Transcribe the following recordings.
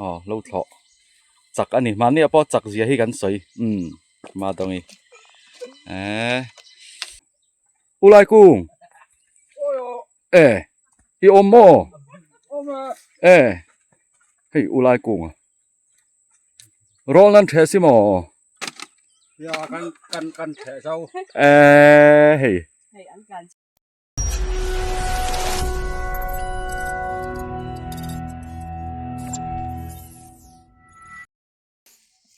Aw lo thlawh chak a ni mahni ah pawh chak zia hi kan sawi umm ma dawngi eee u lai kung e i awm maw e hei u lai kung a rawl nan ṭheh si maw eee hei.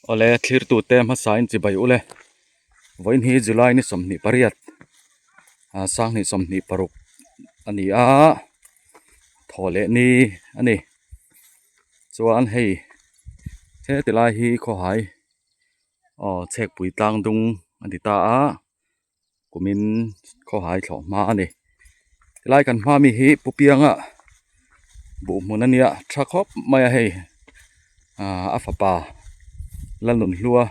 Awle thlirtute hmasa in chibai ule vawiin hi July ni 28 ah sanghnih 26 a ni a thaw leh ni a ni chuan hei heti lai hi khawhai aw chhekpui tlang dung a ni ta a. Kumin khawhai thlawh hma a ni. Tilai kan hma mi hi Pu Pianga buh hmun a nia tha khawp mai a hei aaa a fapa Lalnunhlua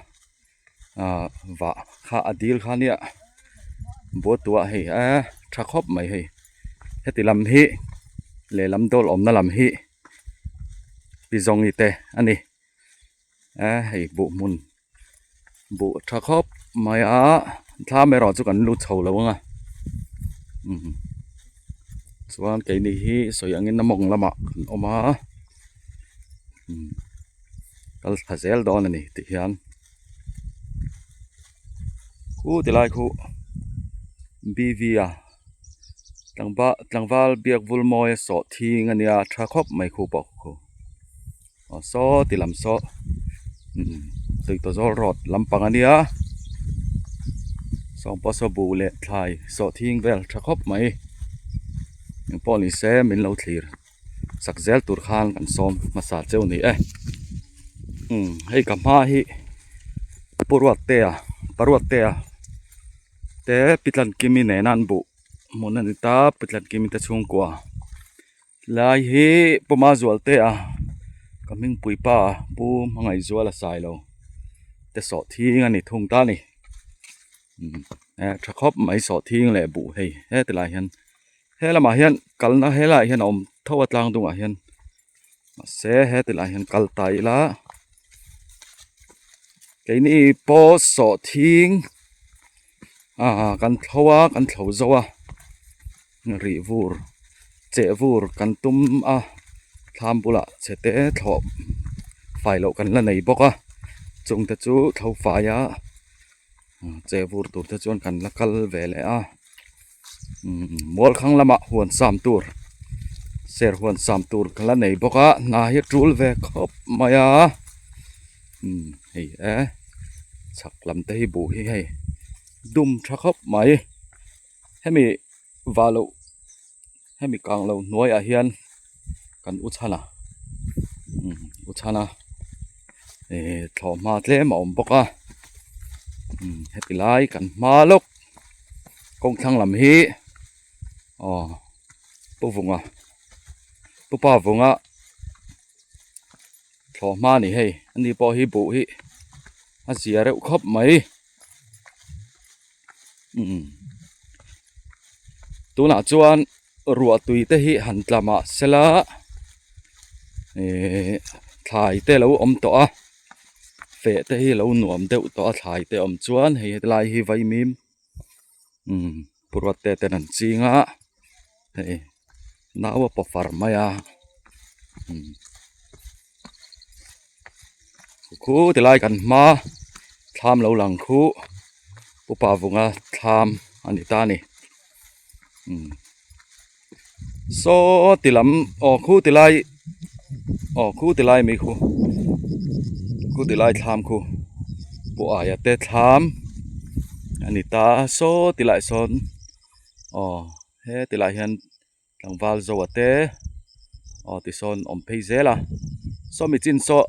aaa vah kha a dil kha nia buaituah hei eee tha khawp mai hei heti lam hi lehlam dawl awmna lam hi pi zawngi te a ni eee hei buh hmun. Buh tha khawp mai a thlam erawh chu kan lut chho lo ang a umm chuan keini hi sawi angin a mawng lamah kan awm a umm kal thla zel dawn a ni tih hian khu ti lai khu b v a tlangval tlangval biak vul mawi a sawh thing a nia tha khawp mai khu pawh khu. Aw saw ti lam saw umm tuitawzawl road lampang a nia sawng pawh saw buh leh thlai sawhthing vel tha khawp mai engpawh ni se min lo thlir sak zel tur khan kan sawm hmasa cheu a ni e umm hei ka hma hi pu Ruattea pa Ruattea te Pitlankimi nena an buh hmun a ni ta Pitlankimi te chhungkua. Lai hi Puma Zualtea ka hmingpui pa Pu Hmangaihzuala Sailo te sawhthing a ni thung ta a ni eh tha khawp mai sawhthing leh buh hei heti lai hian he lamah hian kalna helaiah hian a awm tho a tlang dungah hian mahse heti lai hian kal ta ila keini pawh sawhthing ah kan thlo a kan thlo zo a. Rih vur cheh vur kan tum a thlam bulah chhe te thlawh fai loh kan la nei bawk a chung te chu thlo fai a cheh vur tur te chuan kan la kal ve leh a mual khang lamah huan sam tur ser huan sam tur ka la nei bawk a hna hi a tul ve khawp mai a hei e chhak lam te hi buh hi hei dum tha khawp mai. Hemi vah loh hemi kang loh hnuaiah hian kan u chhan a umm u chhan a ihh thlawhhma tlem a awm bawk a umm heti lai kan hma lawk kawng thlang lam hi aw pu vunga pu pa vunga thlawhhma a ni hei ani pawh hi buh hi a zia reuh khawp mai. Tunah chuan ruah tui te hi han tla mah sela ihh thlai te lo awm tawh a feh te hi lo nuam deuh tawh a thlai te awm chuan hei helai hi vaimim umm puruat te ten an ching a hei nau a paw far mai a umm. Khu tilai kan hma thlam lo lang khu upa vunga thlam a ni ta a ni umm saw ti lam aw khu tilai aw khu tilai mi khu khu tilai thlam khu pu aia te thlam a ni ta a saw tilai sawn aw he tilai hian. Tlangval zoa te aw tisawn awm phei zel a sawmi chin saw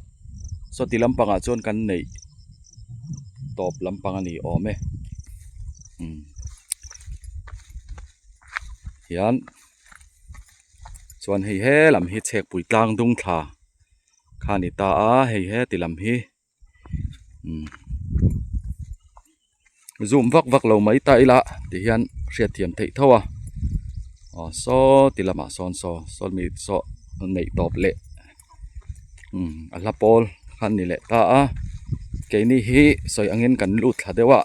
sawti lampangah chuan kan neih tawp lampang a ni awm e umm hian chuan hei he lam hi chhekpui tlang dung thla kha a ni ta a hei heti lam hi. Zoom vak vak lo mai ta ila ti hian hriat thiam theih tho a aw saw ti lamah sawn saw saw mi saw neih tawp leh. Umm a hla pawl kha a ni leh ta a keini hi sawi angin kan lut thla deuh a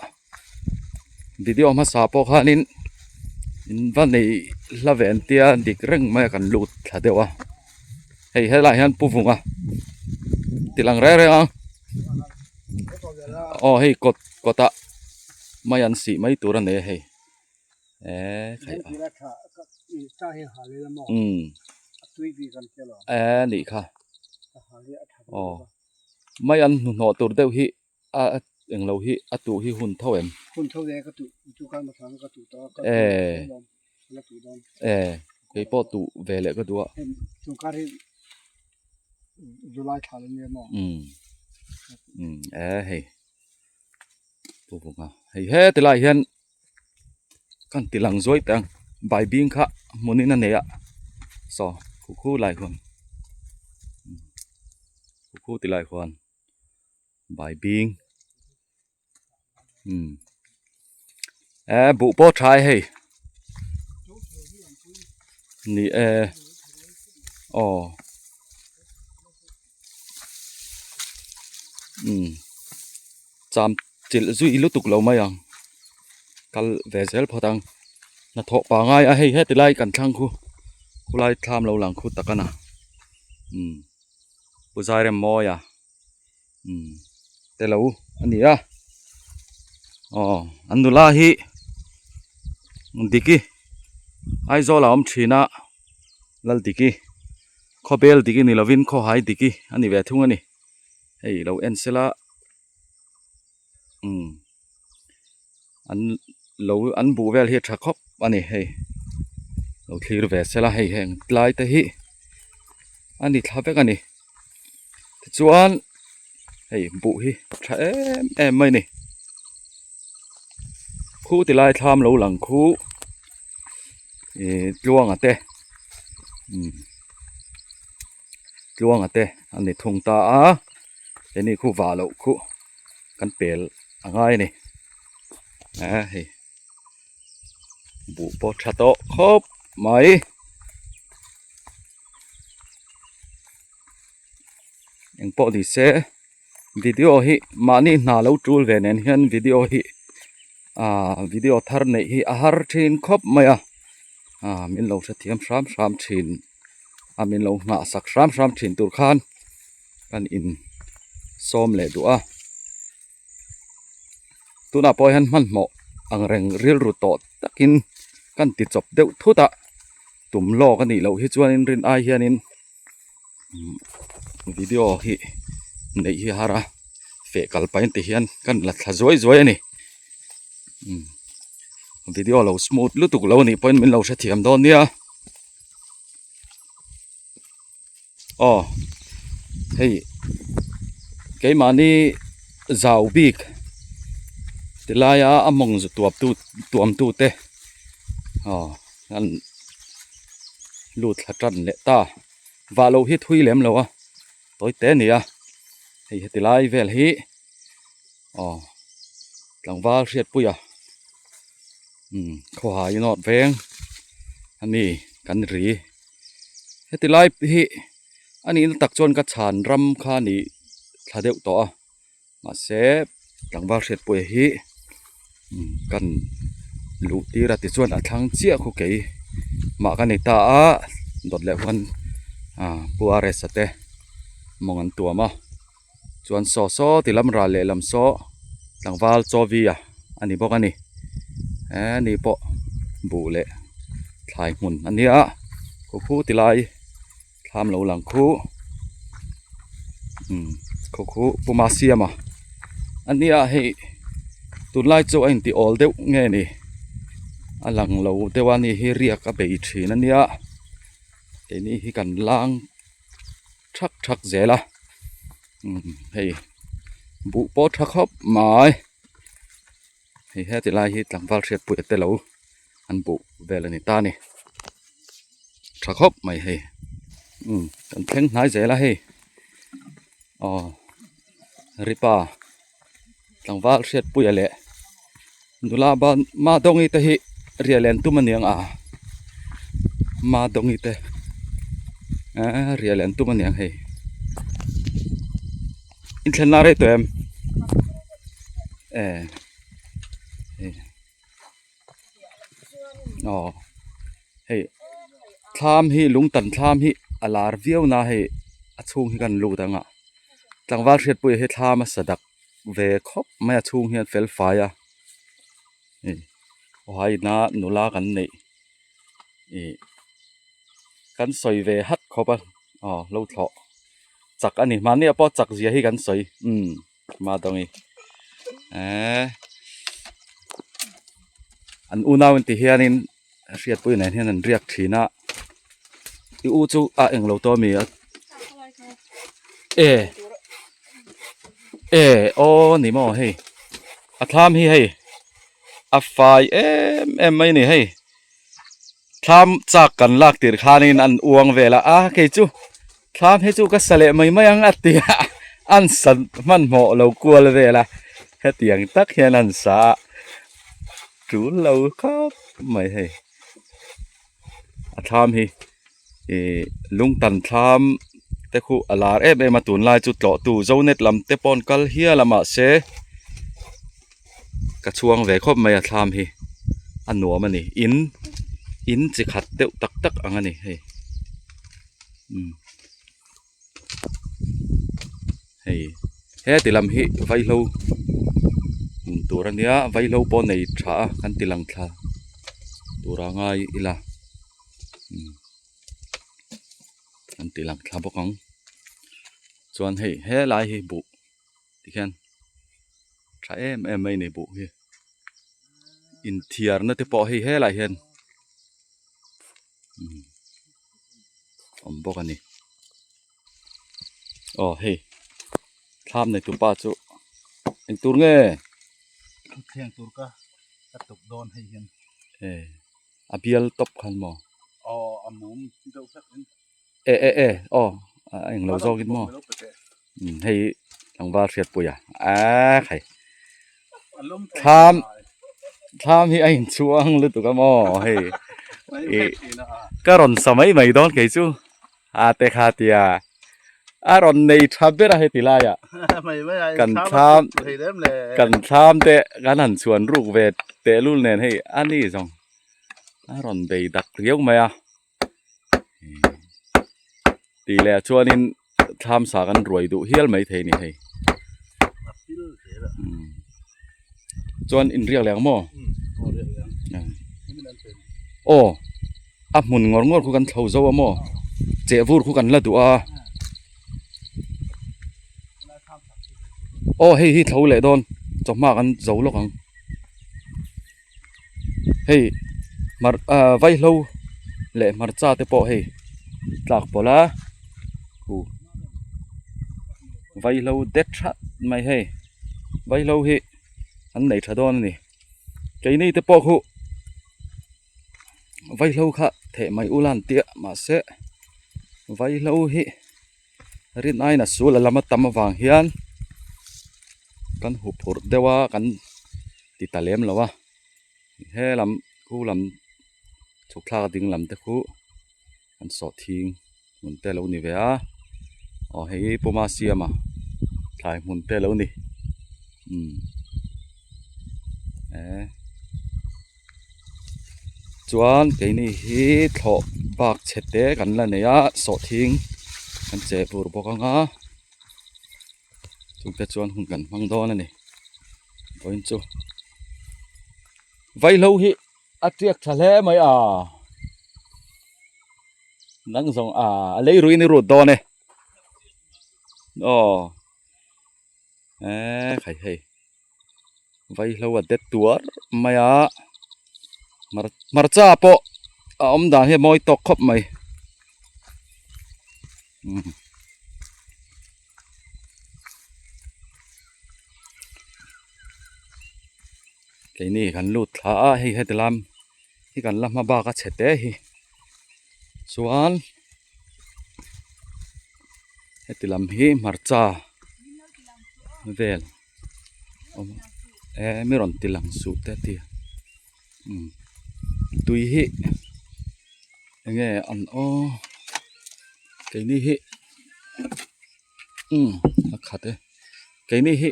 video hmasa pawh khanin in va nei hla ve an tia dik reng mai a kan lut thla deuh a hei helaiah hian pu vunga ti lang reng reng ang aw hei kawt kawtah mai an sih mai tur a nei a hei. Eh eh nih kha aw mai an hnuhnawh tur deuh hi a englo hi a tuh hi hun tho em eh eh keipawh tuh ve leh ka duh a umm eh hei pu vunga hei heti lai hian. Kan ti lang zuai teh ang baibing kha hmunin a nei a saw khu khu lai khuan khu khu ti lai khuan baibing umm eh buh pawh tha e hei ni e aw umm cham. Chilh zui lutuk lo mai ang kal ve zel phawt ang hnathawh pangai a hei heti lai kan thlang khu khulai thlam lo lang khu tak a na umm pu zairem mawi a umm te lo a ni a aw an nula hi Diki Aizawl ah a awm thin a Laldiki khawbel Diki ni lovin khawhai Diki a ni ve thung a ni hei lo en sela. Umm an lo an buh vel hi a tha khawp a ni hei lo thlir ve sela hei heng tlai te hi a ni thla vek a ni tichuan hei buh hi tha em em mai a ni khu ti lai thlam lo lang khu ih tluanga te umm. Tluanga te a ni thung ta a keini khu vah loh khu kan pel a ngai a ni eh hei buh pawh tha tawh khawp mai engpawh ni se video hi mahni hna lo tul ve nen hian video hi ah video thar neih hi a har thin khawp mai a ah min lo hrethiam hram hram thin. A min lo nghah sak hram hram thin tur khan kan in sawm leh duh a tunah pawh hian hmanhmawh ang reng rilru tawh takin kan ti chawp deuh thut a tum lawk a nih loh hi chuanin rin ai hianin video hi neih hi a har a feh kal pahin ti hian kan la thla zuai zuai a ni. Video lo smooth lutuk lo a nih pawhin min lo hrethiam dawn nia. Aw hei keimahni zau bik tilaia a mawng zu tuam tu tuam tu te aw an lut thla tan leh ta vah loh hi thui lem lo a tawi te a ni a hei heti lai vel hi aw tlangval hriatpuia umm khawhai inawt veng a ni kan ri heti lai hi a nihna tak chuan ka chhan ram kha a nih thla deuh tawh a mahse tlangval hriatpuia hi umm kan luh tir a tichuan a thlang chiah khu kei mah ka ni ta a dawt leh huan ah pu RS-a te mawng an tuam a. Chuan saw saw ti lam ral leh lam saw tlangval chaw vi a a ni bawk a ni eh ni pawh buh leh thlai hmun a nia khu khu ti lai thlam lo lang khu umm khu khu puma siam a a nia hei tunlai chu a inti awl deuh nge ni a lang lo deuh a ni hi riak a bei thin a nia keini hi kan lang. Thak thak zel a umm hei buh pawh tha khawp mai hei heti lai hi tlangval hriatpui te lo an buh vel a ni ta a ni tha khawp mai hei umm kan thleng hnai zel a hei aw ripa tlangval hriatpuia leh nula ban Madawngi te hi riah len tum a niang a Madawngi te eee riah len tum a niang hei. Inthlenna rei tawh em? Eh. Eh. Aw. Hei thlam hi lungtan thlam hi a lar viau na hei a chhung hi kan lut ang a tlangval hriatpuia hi thlam a sa dak ve khawp mai a chhung hian fel fai a hei haina nula kan neih ih kan sawi ve hat khawp a aw lo thlawh chak a ni mahni ah pawh chak zia hi kan sawi umm Madongi eee an unau in ti hianin hriatpui nen hian an riak thin a i u chu a englo tawh ami a e e aw ni maw hei a thlam hi hei a fai em em mai a ni hei. Thlam chak kan lak tir khanin an uang vel a, a kei chu thlam hi chu ka sa leh mai mai ang a ti a, an sa hmanhmawh lo kual vel a, hetiang tak hian an sa a, tul lo khawp mai hei. A thlam hi ih lungtan thlam te khu a lar em em a tunlai chu tlawhtu zonet lam te pawh an kal hial a mahse ka chhuang ve khawp mai a thlam hi a nuam a ni in in chi khat deuh tak tak ang a ni hei umm hei heti lam hi vaihlo hmun tur a nia vaihlo pawh nei tha a kan ti lang thla tur a ngai ila umm kan ti lang thla bawk ang chuan hei helai hi buh tikhian tha em em mai a ni buh hi inthiarna te pawh hei helaiah hian umm awm bawk a ni aw hei thlam nei tupa chu engtur nge thutthleng tur ka ka tuk dawn hei hian e a bial tawp khan maw aw a mum deuh hlek in e e e aw a englo zawk in maw umm hei tlangval hriatpui a ah khai thlam thlam hi a inchhuang lutuk a maw hei ih ka rawn sa mai mai dawn kei chu a te kha tia a rawn nei tha ber a heti laiah kan thlam kan thlam te kan han chhuan ruk ve tehlul nen hei a ni zawng a rawn bei dak riau mai a. Tih leh ah chuanin thlam sa kan ruai duh hial mai thei a ni hei chuan inriak leh ang maw aw a hmun ngawr ngawr khu kan thlo zo a maw cheh vur khu kan la duh a aw hei hi thlo leh dawn chawhma kan zo lawk ang. Hei hmar ah vaihlo leh hmarcha te pawh hei tlak pawlh a huh vaihlo det that mai hei vaihlo hi an nei tha dawn a ni keini te pawh khu vaihlo kha theh mai ula an tia mahse vaihlo hi rin aiin a sul a lam a tam avang hian kan huphurh deuh a kan ti ta lem lo a he lam khu lam chhuk thlak ding lam te khu an sawh thing hmun te alo ni ve a aw hei hi puma siama thlai hmun te alo ni umm eh chuan keini hi thlawh bak chhe te kan la nei a sawhthing kan cheh vur bawk ang a chungte chuan hun kan hmang dawn a ni vawiin chu vaihlo hi a tiak tha hle mai a nang zawng a a lei ruiin i rut dawn e aw eee khai hei. Vaihlo a det tuar mai a hmarcha pawh a awm dan hi a mawi tawk khawp mai keini kan lut thla a hei heti lam hi kan la hma bak a chhe te hi chuan heti lam hi hmarcha vel eh mi rawn ti lang suh te a ti a umm tui hi eng nge an aw keini hi umm a khat e. Keini hi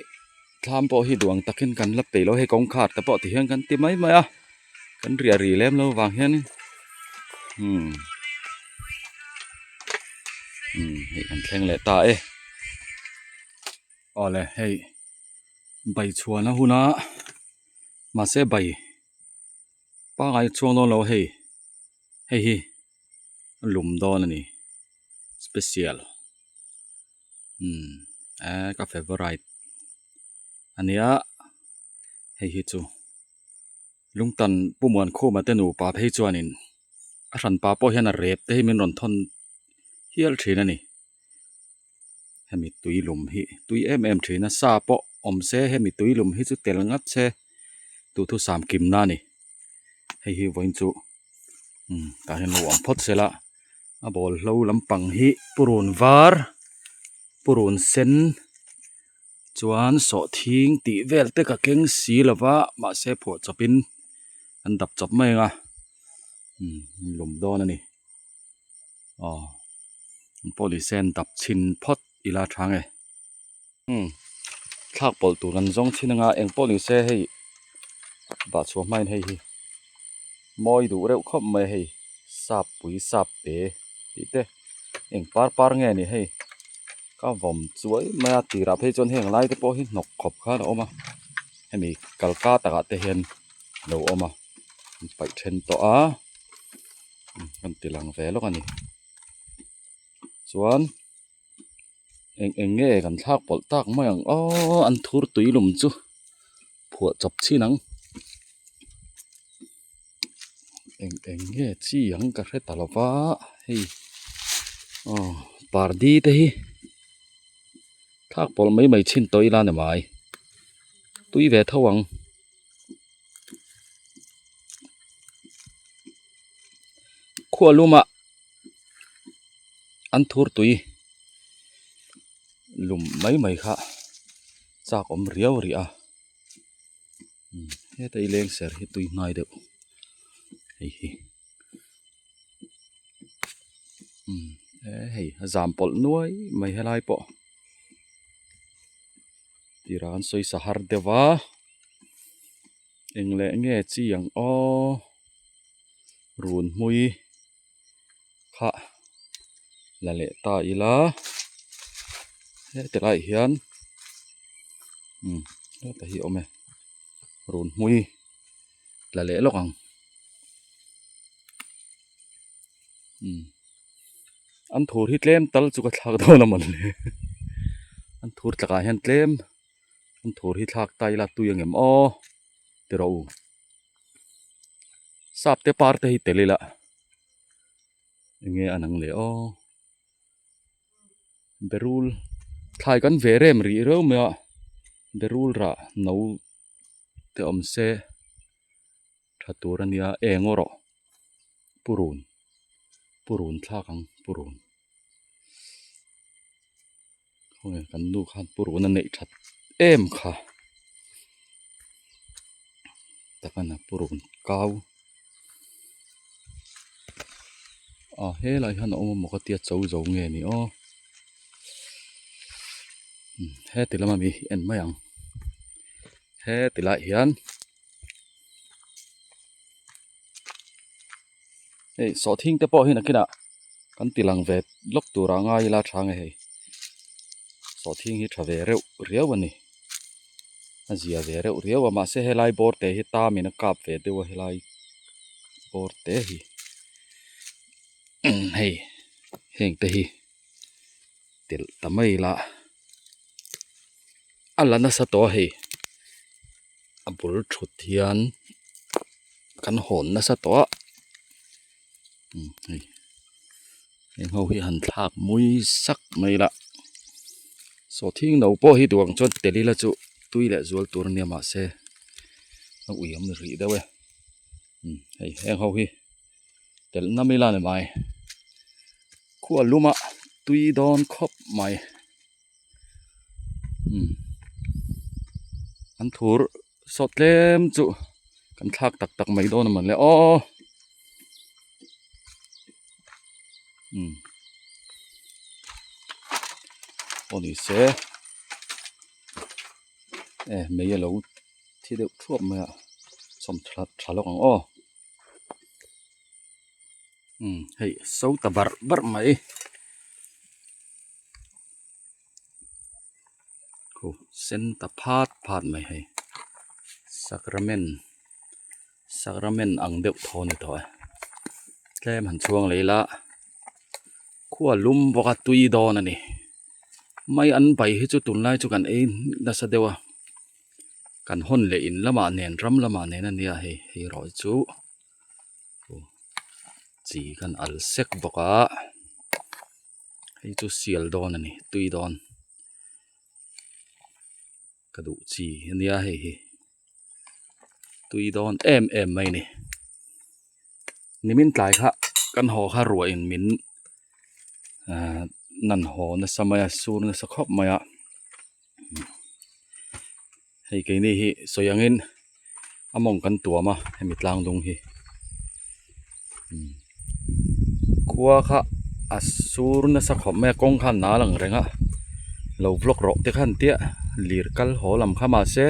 thlam pawh hi duang takin kan la peih lo hei kawngkhar te pawh ti hian kan ti mai mai a kan riah ri lem lo vang hianin umm umm hei kan thleng leh ta e awle hei bai chhuahna huna mahse bai pangai chhuang dawn lo hei hei hi a lum dawn a ni special. Umm eh ka favourite ania hei hi chu lungtan pu Muankhuma te nupa phei chuanin a hranpa pawh hian a rep te hi min rawn thawn hial thin a ni hemi tui lum hi tui em em thin a sa pawh awm se hemi tui lum hi chu tel ngat se duhthusam kimna a ni hei hi vawiin chu umm tah hian lo awm phawt se la. A bawlhlo lampang hi purun var purun sen chuan sawhthing tih vel te ka keng si lova mahse phuah chawpin an dap chawp mai ang a umm lum dawn a ni aw pawh ni se an dap chhin phawt ila tha nge umm thlak pawlh tur an zawng chhin anga eng pawh ni se hei vahchhuah hmain hei hi mawi duh reuh khawp mai a hei sap pui sap pe tih te eng par par nge ni hei ka vawm chuai mai a tirah phei chuan heng lai te pawh hi hnawk khawp khan a awm a hemi kalka takah te hian a lo awm a an paih then tawh a kan ti lang ve lawk a ni chuan. Eng eng nge kan thlak pawlh tak mai ang aw an thur tui lum chu phuah chawp chin ang eng eng nge chi ang ka hre ta lo va hei aw pardi te hi thlak pawlh mai mai chhin tawh ila ni mai tui ve tho ang. Khua lumah an thur tui lum mai mai kha chak awm riau rih a heta i leng ser hi tui hnai deuh hei hi hei a zam pawlh nuai mai helai pawh tirah an sawi sa har deuh va eng leh nge chi ang aw run hmui kha la leh ta ila heti laiah hian umm heta hi a awm e run hmui la leh lawk ang umm an thur hi tlem tal chu ka thlak dawn a mawni le an thur tlakah hian tlem an thur hi thlak ta ila tui ang em aw ti rawh u sap te par te hi tel ila enge an ang leh aw berul thlai kan ve rem rih reuh mai a berul rah no te awm se tha tur a nia eng aw rawh purun purun thlak ang purun khawnge kan nu khan purun a neih that em kha takana purun kau ah helai hian a awm a maw ka tia cho zo nge ni aw heti lama mi en mai ang heti lai hian. Hei sawhthing te pawh hi nakinah kan ti lang ve lawk tur ah ngai ila tha nge hei sawhthing hi tha ve reuh riau a ni a zia ve reuh riau a mahse helai bawr te hi tam in a kap ve deuh a helai bawr te hi hei heng te hi telh ta mai ila a la nasa tawh a hei. A bul thut hian kan hawn nasa tawh a umm hei heng ho hi han thlak mawi sak mai la sawhthing no pawh hi duh ang chuan tel ila chu tui leh zual tur ania mahse a ui awm rih deuh e umm hei heng ho hi telh na mai la ni mai khua luma tui dawn khawp mai. Umm an thur sawt tlem chu kan thlak tak tak mai dawn a mawn le aw umm aw ni se. E mei a lo thi deuh thuap mai a sawm tha tha lawk ang aw umm hei so ta barh barh mai khu sen ta phat phat mai hei sacrament sacrament ang deuh thaw a ni tawh e tlem han chhuang leh ila khua lum bawk a tui dawn a ni mai an bai hi chu tunlai chu kan ei nasa deuh a kan hawn leh in lamah nen ram lamah nen a nia hei hei erawh hi chu chi kan al sek bawk a hei chu sial dawn a ni tui dawn ka duh chi a nia hei hi tui dawn em em mai a ni nimin tlai kha kan haw kha ruah in min ahh nan haw nasa mai a sur nasa khawp mai a hei keini hi sawi angin a mawng kan tuam a hemi tlang dung hi khua kha a sur nasa khawp mai a kawng kha a nal ang reng a lo vlog rawh te khan tia lir kal haw lam kha mahse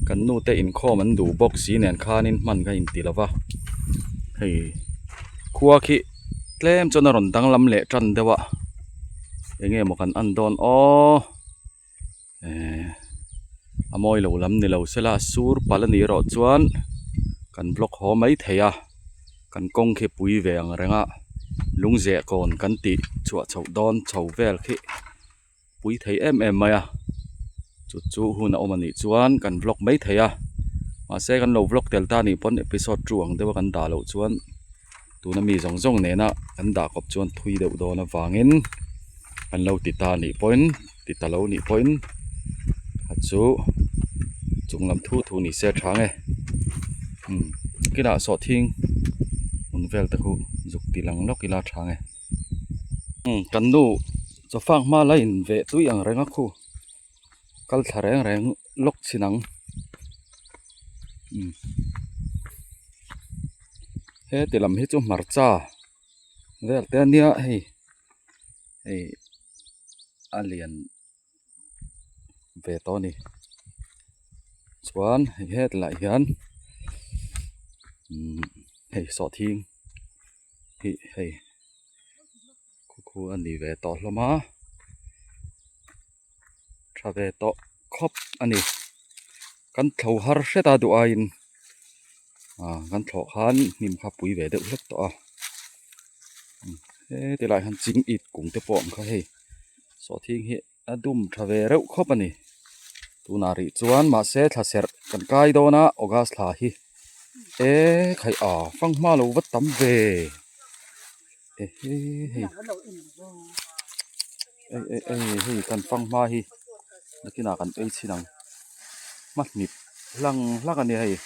kan nu te inkhawm an duh bawk si nen khanin hman kha inti lo va hei khua khi tlem chuan a rawn danglam leh tan deuh a eng nge maw kan en dawn aw. Ehh a mawi lo lam ni lo sela sur palh a nih erawh chuan kan vlog haw mai thei a kan kawng khi pui ve ang reng a lungzeh kawn kan tih chhuah chhoh dawn chho vel khi pui thei em em mai a chu chu hun a awm a nih chuan kan vlog mai thei a mahse kan lo vlog tel ta nih pawn episode two ang deuh a kan dah loh chuan tuna mi zawng zawng nena kan dah kawp chuan thui deuh dawn avangin kan lo ti ta nih pawhin ti ta lo nih pawhin a chu chung lam thu thu ni se tha nge umm kinah sawhthing hmun vel te khu zuk ti lang lawk ila tha nge umm kan nu chawfak hma la in veh tui ang reng a khu kal thla reng reng lawk chin ang umm heti lam hi chu hmarcha vel te ania hei hei a lian ve tawh a ni chuan hei hetlaiah hian umm hei sawhthing hi hei khu khu a ni ve tawh hlawm a tha ve tawh khawp a ni kan thlo har hret a duh aiin ah kan thlawh khan hnim kha pui ve deuh hlek tawh a heti lai hian ching it kung te pawh ang kha hei sawhthing hi a dum tha ve reuh khawp a ni tunah rih chuan mahse thla serh kan kai dawn a august thla hi e khaih a fanghma lo va tam ve e he hei ei ei ei hei kan fanghma hi nakinah kan ei chhin ang hmahnip hlang hlak a ni hei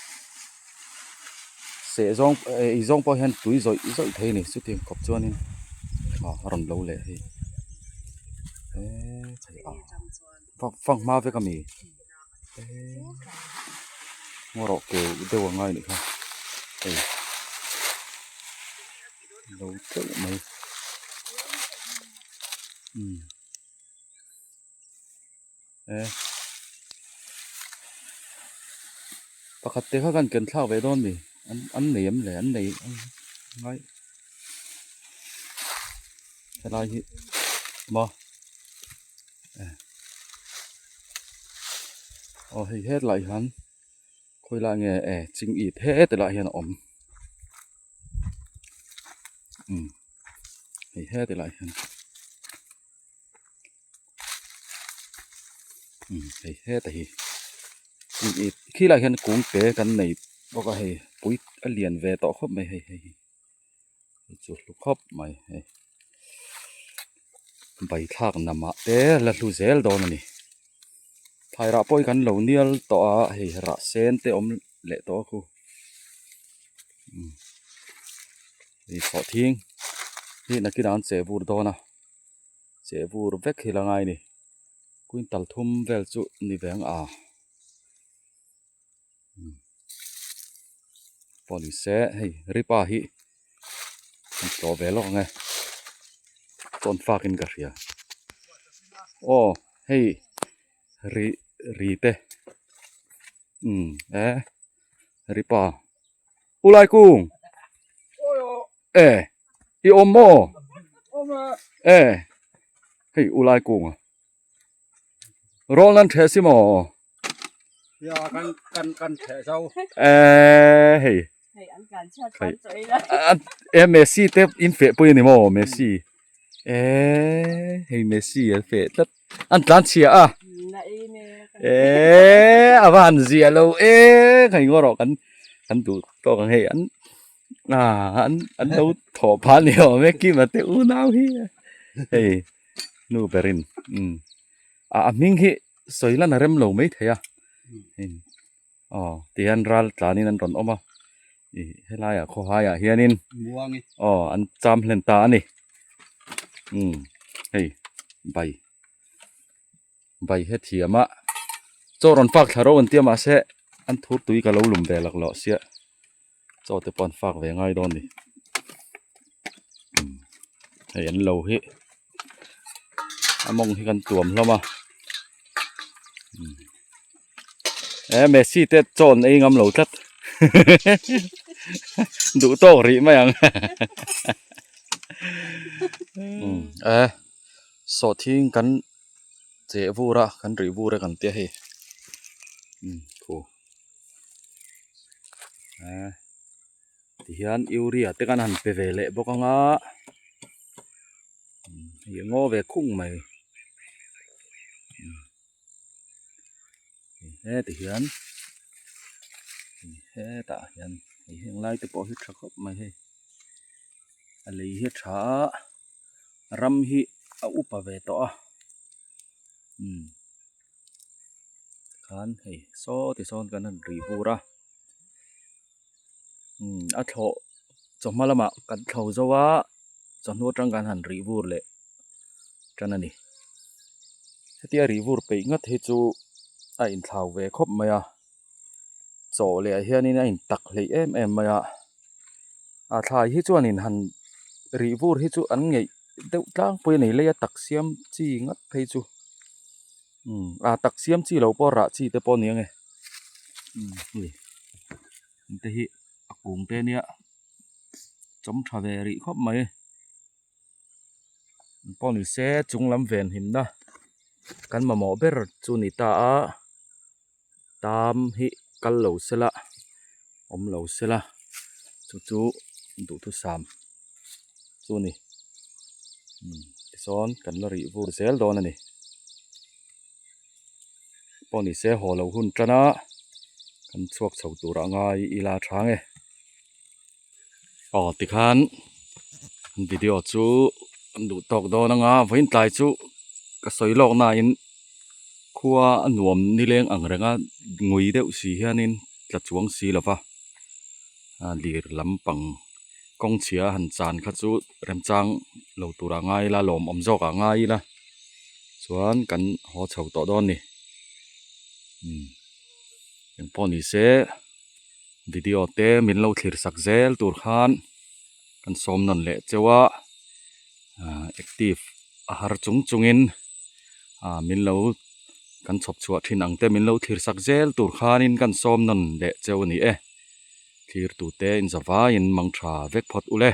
seh zawng ei zawng pawh hian tui zawih zawih thei a ni chutiang khawp chuanin a rawn lo leh hei eee fanghma vek a mi ngaw rawh ke deuh a ngai anih kha hei lo teuh mai umm e pakhat te kha kan ken thlak ve dawn mi an an nei em le an nei ngai helai hi maw. Aw hei hetlai hian khawi lai nge e ching it heti lai hian a awm umm hei heti lai hian umm hei heta hi ching it khi lai hian kung te kan nei bawk a hei pui a lian ve tawh khawp mai hei hei hi. Chu hlu khawp mai hei baithlak namah te la hlu zel dawn a ni thlai rah pawh hi kan lo nial tawh a hei rah sen te awm leh tawh a khu hei sawhthing hi nakinah an cheh vur dawn a cheh vur vek hi la ngai a ni quintal thum vel chu ni ve ang a. Pawh ni se hei ripa hi an tlawh ve lawk ang e tawn fak in ka hria aw hei ri ri te. Umm e ripa u lai kung e i awm maw e hei u lai kung a rawl nan theh si maw ya kan kan kan theh zo e hei e Messi te in feh pui a ni maw Messi e hei Messi an feh tlat an tlan chhia a eee a va han zia lo e hei ngaw rawh kan kan duh tawk ang hei an ah an an lo thawh phah ni awm e kima te unau hi hei nu berin umm a hming hi sawi lan a rem lo mai thei a aw tihian ral tlanin an rawn awm a ih helaiah khawhaiah hianin aw an cham hlen ta a ni umm hei bai bai he thiam a chaw rawn fak thla ro an tia mahse an thur tui ka lo lum ve lak loh sia chaw te pawh an fak ve ngai dawn a ni umm hei an lo hi a mawng hi kan tuam hlawm a umm. E Messi te chaw an ei ngam lo tlat duh tawk rih mai ang e sawhthing kan cheh vur a kan rih vur a kan tia hei khu e tihian urea te kan han pe ve leh bawk ang a hei a ngaw ve khung mai. Heti hian hetah hian hei heng lai te pawh hi tha khawp mai hei a lei hi a tha a ram hi a upa ve tawh a umm khan hei saw ti sawn kan han ri bur a umm a thlawh chawhma lamah kan thlo zo a chawhnu atang kan han rih vur leh tan a ni hetia rih vur peih ngat hi chu a inthlau ve khawp mai a chaw leh ah hianin a intak hleih em em mai a a thlai hi chuanin han rih vur hi chu an ngeih deuh tlangpui a ni lei a tak siam chi ngat phei chu umm a tak siam chi lo pawh rah chi te pawh a ni ang e umm hei te hi a kung te ania chawm tha ve rih khawp mai. Pawh ni se chung lam ven himna kan mamawh ber chu ni ta a tam hi kal lo sela awm lo sela chu chu duhthusam chu a ni tichuan kan la rih vur zel dawn a ni pawh ni se haw lo hun tan a kan chhuak chho tur a ngai ila tha nge. Aw tikhan video chu an duh tawk dawn anga vawiin tlai chu ka sawi lawk nain khua a nuam nileng ang renga ngui deuh si hianin tla chuang si lova a lir lampang kawng chhia han chan kha chu remchang lo turah ngai ila lawmawm zawkah ngai ila chuan kan haw chho tawh dawn a ni umm engpawh ni se. Video te min lo thlir sak zel tur khan kan sawm nawn leh cheu a ah active a har chung chungin ah min lo kan chhawp chhuah thin ang te min lo thlir sak zel tur khanin kan sawm nawn leh cheu a ni e thlir tute in zavaiin mang tha vek phawt ule.